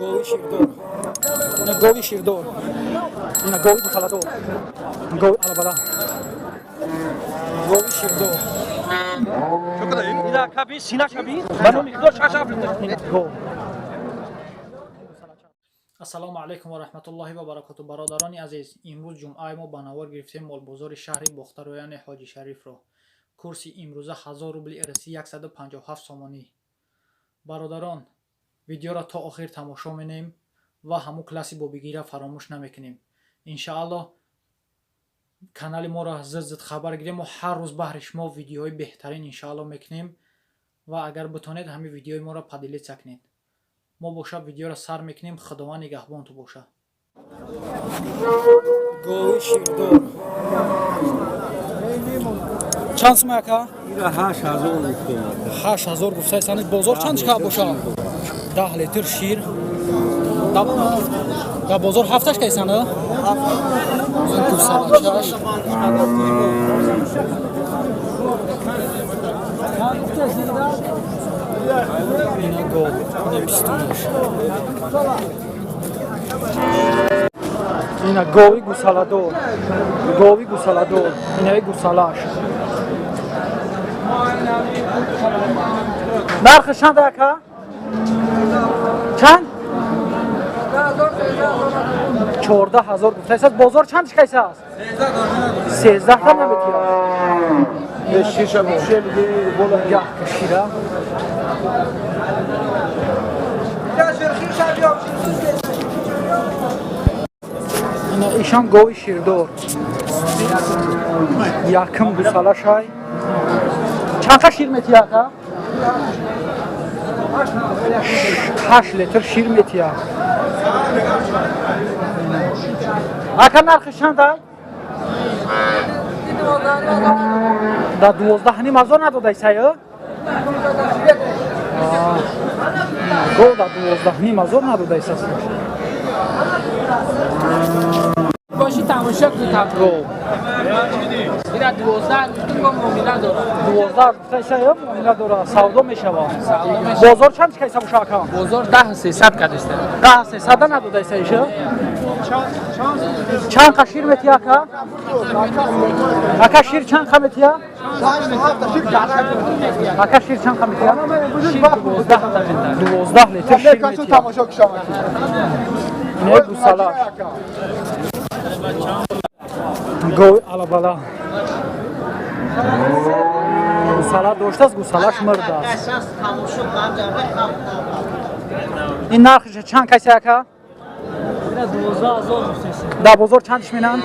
Гови ширдор. Ина гови ширдор. Ина гови гусаладор. Гови алабала. Гови ширдор. Ина каби сина шаби. Ману миқдор 6 литр. Ина гов. Ассалому алайкум ва раҳматуллоҳи ва баракоту. Бародарони азиз, имрӯз ҷумъаи мо ба навор гирифтем молбозори шаҳри Бохтарояни Ҳоҷи Шарифро. Курси имрӯза 1000 рубли РС 157 сомонӣ. Бародарон, видеоро то охир тамошо менем ва ҳамун класси бобигира фаромӯш намекунем. Иншааллоҳ канали моро зуд зуд хабар гирем. Мо ҳар рӯз баҳри шумо видеоҳои беҳтарин иншааллоҳ мекунем ва агар битонед ҳамин видеои моро поделиться кунед. Мо боша видеоро сар мекунем. Худованд нигаҳбонту боша. Гови ширдор. Чанд сум ака? 8000 гуфтем. 8000 гуфтаи санид. Бозор чанд чика боша? 10 литр шир. Да бозор ҳафташ кайсана? Гусалачаш. Ина гов, ина пистонаш. Ина гови гусаладор. Гови гусаладор. Инаи гусалаш. Нархи чанд ака? Чанд? 14000 гуфтааст. Бозор чанд кайса аст? 13 та наметия. Шиша бошел бола як шира. Ина ишам гови ширдор. Якм гусала шай. Чанд қа шир метия ака? 8 литр шир метия. Ака нархи чанд ай? Да 12,5 ҳазор надодай сай? Гов да 12,5 ҳазор надодай сас. Боши тамошо кун. Гов. Ира 12 гуфтум, бо муомила дорад. 12 гуфтай сай, муомила дора, савдо мешава. Савдо мешава. Бозор чанд кайса боша ака? Бозор 10 300 кадиста. 10 300 надодай сай ша? Чанд қа шир метия ака? Ака шир чанд қа метия? Ака шир чанд қа метия? Шир 12 литр шир метия. Тамошо кушам. Инаи гусалаш. Гови алабала. Гусала доштааст, гусалаш мурдааст. Ин нархиша чанд кайса ака? Дар бозор чандиш менанд?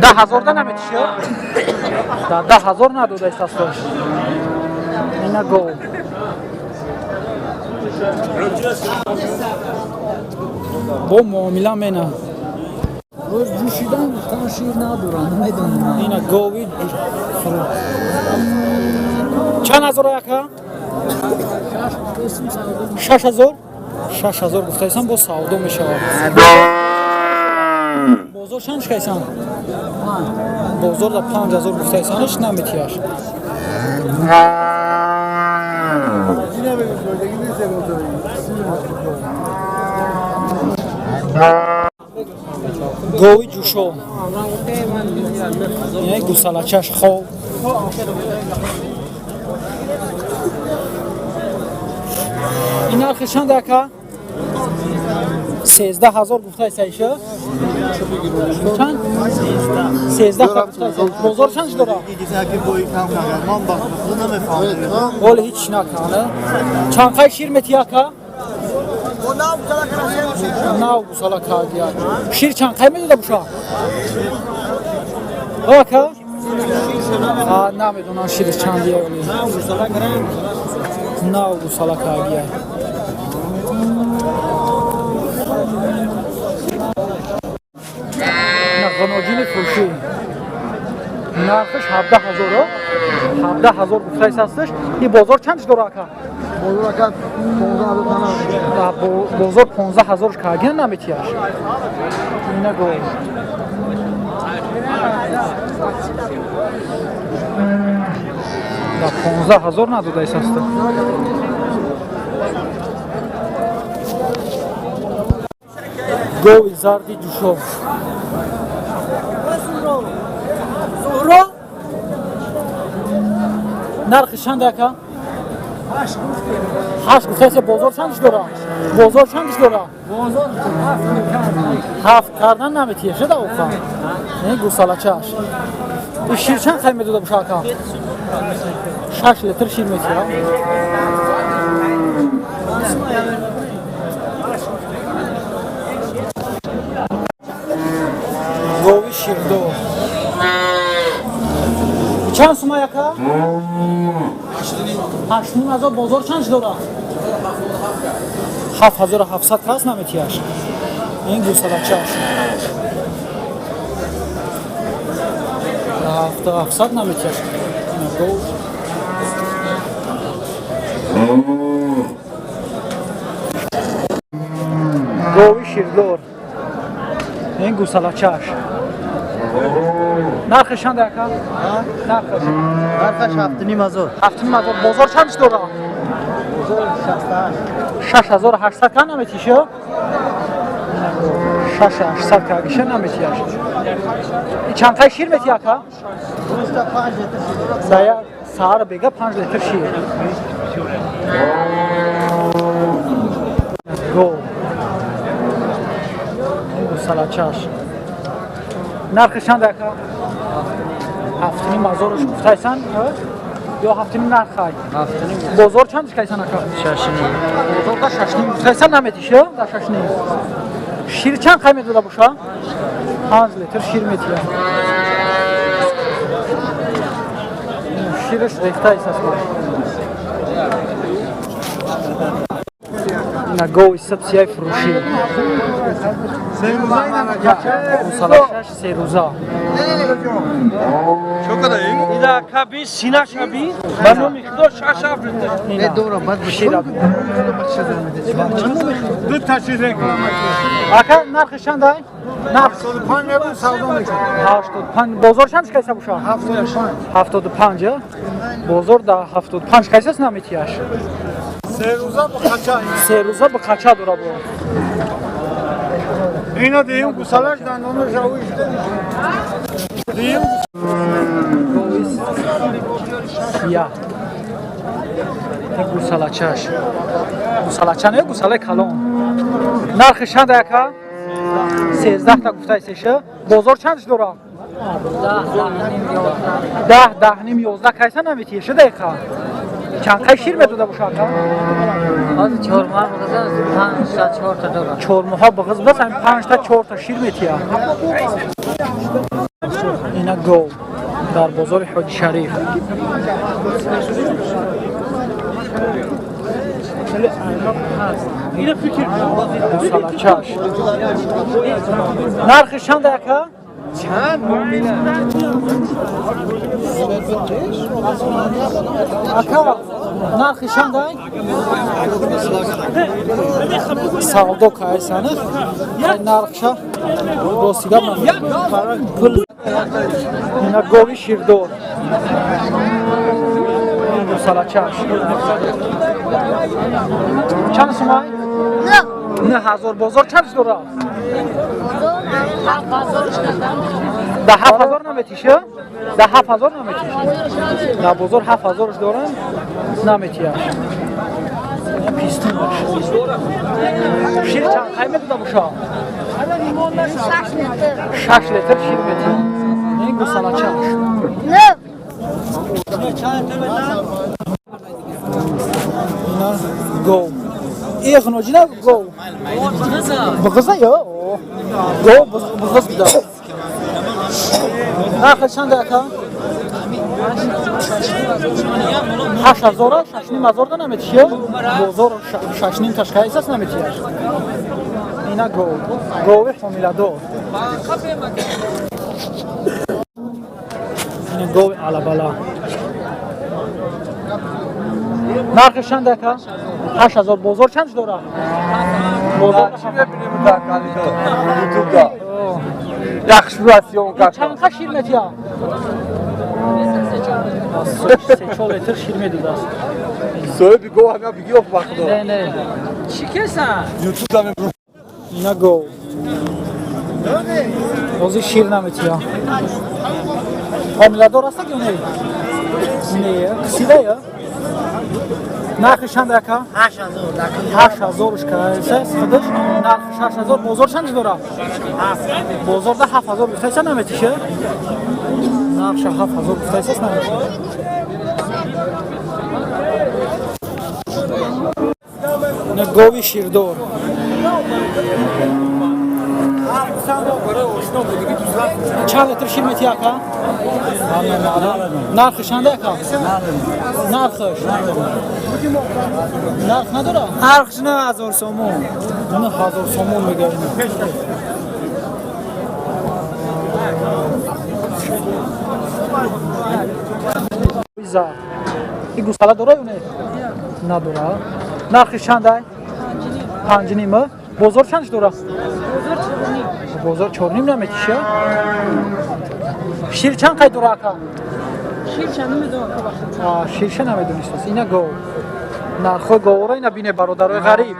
10 000 да наметиши? Да 10 000 надодаист астош. Ина гов. Бо муомила мена. Боз ҷӯшидан гуфтан шир надорам, намедонам. Ина гови чанд ҳазор ака? 6000? 6000 гуфтаисам, боз савдо мешавад. Бозор чанд шикайсан? Бозор да 5000 гуфтаисанаш наметияш. Гови ҷӯшо. Ина гусалачаш хов. Ин нархи чанд ака? 13 000 гуфтаи иша? Чанд? 13 гуфтаи. Бозор чанд дора? Ҳоле ҳеч накана. Чанд қай шир метия ака? Нав гусала кардия. Шир чанд қай медода буша? Ака? Намедонам шири чандия. Нав гусала кардия. Ғаноҷини фурӯшӣ. Нархиш 17 000, 17 000 гуфтаис ҳасташ. И бозор чандиш дора ака? Бозор ака 15 000 тана. Бозор 15 000 каргина наметияш. Ина гов. Да 15 000 надодаис аста. Гови зарди ҷушоб. Нархи чанд ака? Ҳашт гуфтасе, бозор чандиш дора? Бозор чандиш дора? Ҳафт кардан наметия шуда оха. Не, гусалачаш. И шир чанд қай медода боша ака? 6 литр шир метия. Гови ширдор. Чанд сума яка? 8,5 ҳазор. Бозор чанд дора? 7700 кас наметияш. Ин гусалачаш. 7700 наметияш. Ина гов. Гови ширдор. Ин гусалачаш. Нархи чанд ака? Нархаш? Нархаш 7,5 ҳазор. 7,5 ҳазор. Бозор чанд дора? Бозор 68. 6800 ка наметиша? 6800 кагиша наметияш. Чанд қай шир метия ака? Рӯзда 5 литр шир. Да як саҳар бега 5 литр шир. Гов. Гусалачаш. Нархи чанд ака? 7,5 ҳазорш гуфтайсан ё 7,5 нархай? 7,5. Бозор чандш кайсан ака? 6,5. Бозорда 6,5 гуфтайсан наметиша? Да 6,5. Шир чанд қай медода боша? 5 литр шир метия. Шираш рехтайс аст. Ина гови сабсияй фурӯшӣ. Гусалашаш серӯза. Ида каби синаша би, ба номи Худо шаш ҳафт литр. Ина шира. Ду та шир реклама. Ака, нархи чанд ай? Нарх 75 мебун савдо мекунем. 85. Бозор чанд кайса боша? 75. 75, а? Бозор да 75 кайсас наметияш. Се рӯза бо қача. Се рӯза ба қача дора бо. Ина диюм гусалаш дандоно жавиш. Диюм. Гови сия. Ин гусалачаш. Гусалача не, гусалаи калон. Нархи чанд ака? 13 та гуфтайсеша. Бозор чандш дора? 10, 10,5, 11 кайса наметиеша дақиқа? Чанд қай шир медода боша ака? Ҳозир 4 моҳ биғиза, панҷта чорта дорад. 4 моҳа биғиз бас ҳамин панҷта чорта шир метия. Ина гов дар бозори Ҳоҷи Шариф. Гусалачаш. Нархи чанд ака? Чанд? Ака, нархи чанд ай? Савдо кайсана? Нархша рости гап намедонам. Пул. Ина гови ширдор. Гусалачаш. Чанд сумай? 9000. Бозор чанд дора? Да 7000 наметиша? Да 7000 наметиша? Да бозор 7000-ш дорам, наметияш. Пистунаш. Шир чанд қай медода боша? 6 литр шир метия. Ин гусалачаш. Ина гов. Иғноҷина гов. Биғиза ё? Гов биғиз буда. Нархи чанд ака? 8000-а, 6,5 ҳазор да наметишия? Бозор 6,5 ташкайсас наметияш. Ина гов. Гови ҳомиладор. Ина гови алабала. Нархи чанд ака? 8000. Бозор чанд дора? Бозор Чӣ мебинем дар калидор? Ютубда. Яхши съёмка. Чанд қа шир метия? 3-4 литр шир медодааст. Соҳиби гов ҳама бигӣ оф вақтдо. Не, не. Чӣ кеса? Ютубда мебурам. Ина гов. Ҳозир шир наметия. Ҳомиладор аста ки не? Не, қисидая? Нархи чанд ака? 8000 кайса худаш нархи 6000, бозор чанд дора? Бозорда 7000 гуфтайса наметиша? Нархша 7000 гуфтайсас наметиша. Гови ширдор. Чанд литр шир мети ака? Нархи чанд ака? Нархаш? Нарх надора? Нархш 9000 сомон. 9000 сомон мегӯяд. Зард. И гусала дора ё не? Надора. Нархи чанд ай? 5,5. Бозор чанд дора? Бозор 4,5 наметиша? Шир чанд қай дора ака? Ширша намедонам. Ширша намедонистаст. Ина гов. Нархҳои говора ина бине, бародарои ғариб.